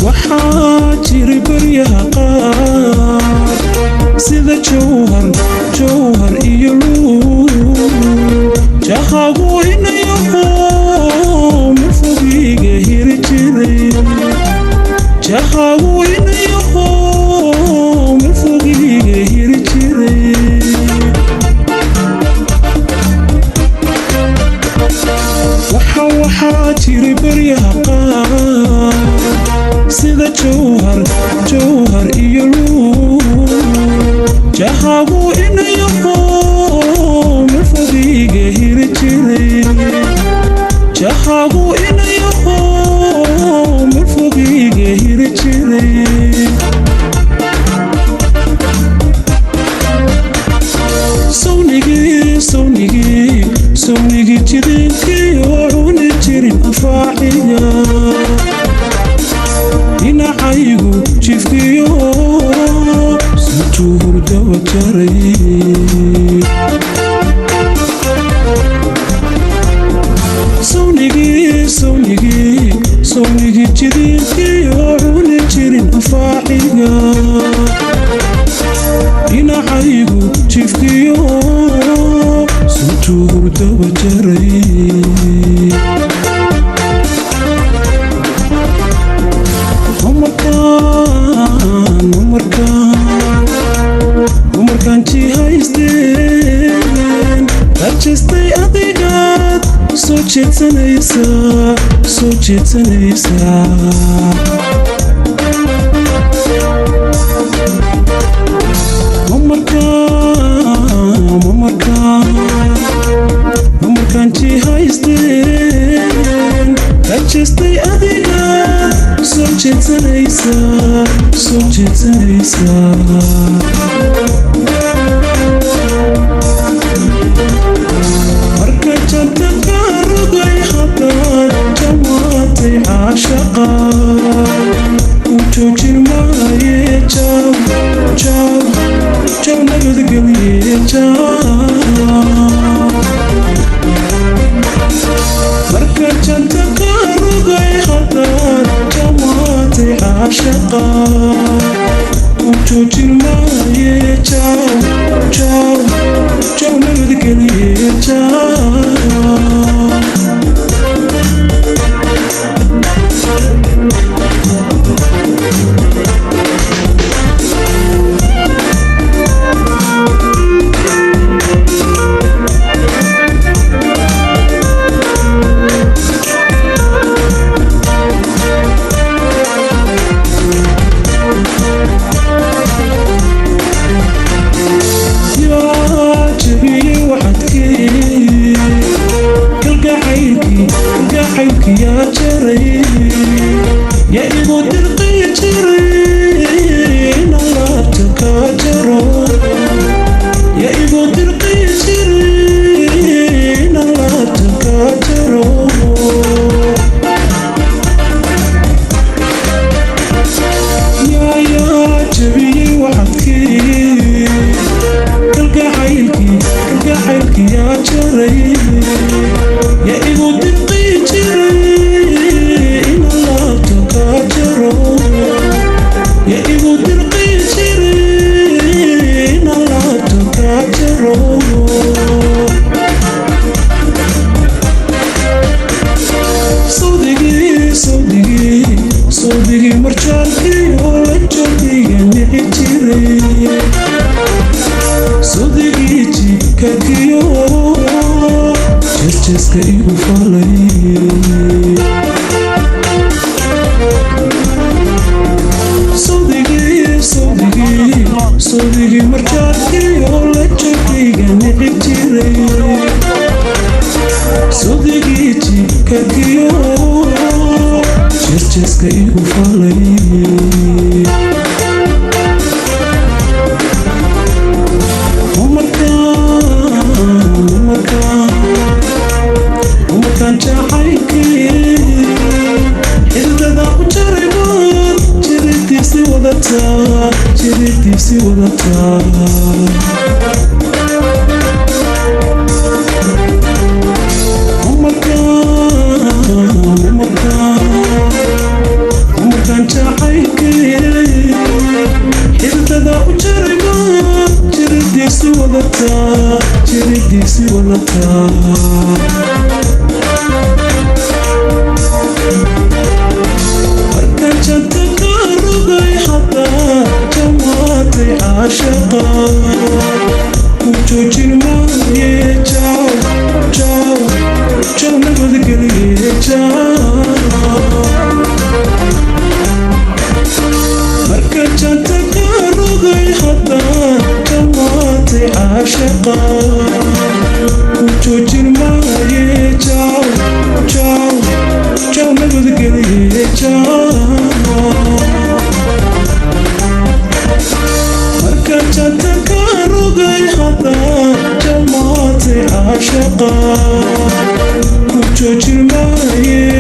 Waxaa jiri baryaha qaar sida jawhar, jawhar iyo luul, jahagu inayaho mifogiga hiri jiray, jahagu inayaho mifogiga hiri jiray. Waxaa jiri baryaha qaar sida jawhar, jawhar iyo luul, jahagu inayaho mifogiga hiri jiray, jahagu inayaho mifogiga hiri jiray. Sawnigii, sawnigii, sawnigii jidinkii oo cuni jirin anfaaciga dhinacaygu jifkiyo sintuu hurdawa jaray. Sawnigii, sawnigii, sawnigii jidinkii oo cuni jirin anfaaciga dhinacaygu jifkiyo sintuu hurdawa jaray. Umarkaan, umarkaan, umarkaan jihaysteen rajaystay adigaad soo jeedsanaysaa, soo jeedsanaysaa. Umarkaan, umarkaan, umarkaan jihaysteen rajaystay adigaad soo jeedsanaysaa, soo jeedsanaysaa. Marka janta ka rogay haddaad jamaatay caashaqa u joojin maaye, jaw, jaw, jaw, nabadgelye, jaw. Marka janta ka rogay haddaad jamaatay caashaqa u joojin maaye, jaw, jaw, jaw, nabadgelye, jaw. Yaa jabiyey waxadkii kalgacaylkii, kalgacaylkii yaa jaray, yaa igu dirqiyi jiray inaan laabta kaa jaro, yaa igu dirqiyi jiray inaan laabta kaa jaro. Yaa jabiyey waxadkii kalgacaylkii, kalgacaylkii yaa jaray, yaa igu dirqiyi jiray inaan laabta kaa jaro, yaa igu dirqiyi jiray inaan laabta kaa jaro. Sawdigii, sawdigii, sawdigii marjaankii oo la joogayga nici jiray, sawdigii jikakiyo jeesjeeska igu falay. Sawdigii, sawdigii, sawdigii marjaankii oo la joogayga nici jiray, sawdigii jikakiyo jeesjeeska igu falay. Umarkaan jacaylkee xididada u jarayba, jiridiisi wadataa, jiridiisi wadataa. Markaan janta ka rogay, haddaa jamaatay caashaqa, ku joojin maaye. Jaw, jaw, jaw, nabadgeliye, jaw. Marka janta ka rogay, haddaa jamaatay caashaqa, ku joojin maaye. Jaw, jaw, jaw, nabadgeliye, jaw. Marka janta ka rogay, haddaa jamaatay caashaqa, ku joojin maaye.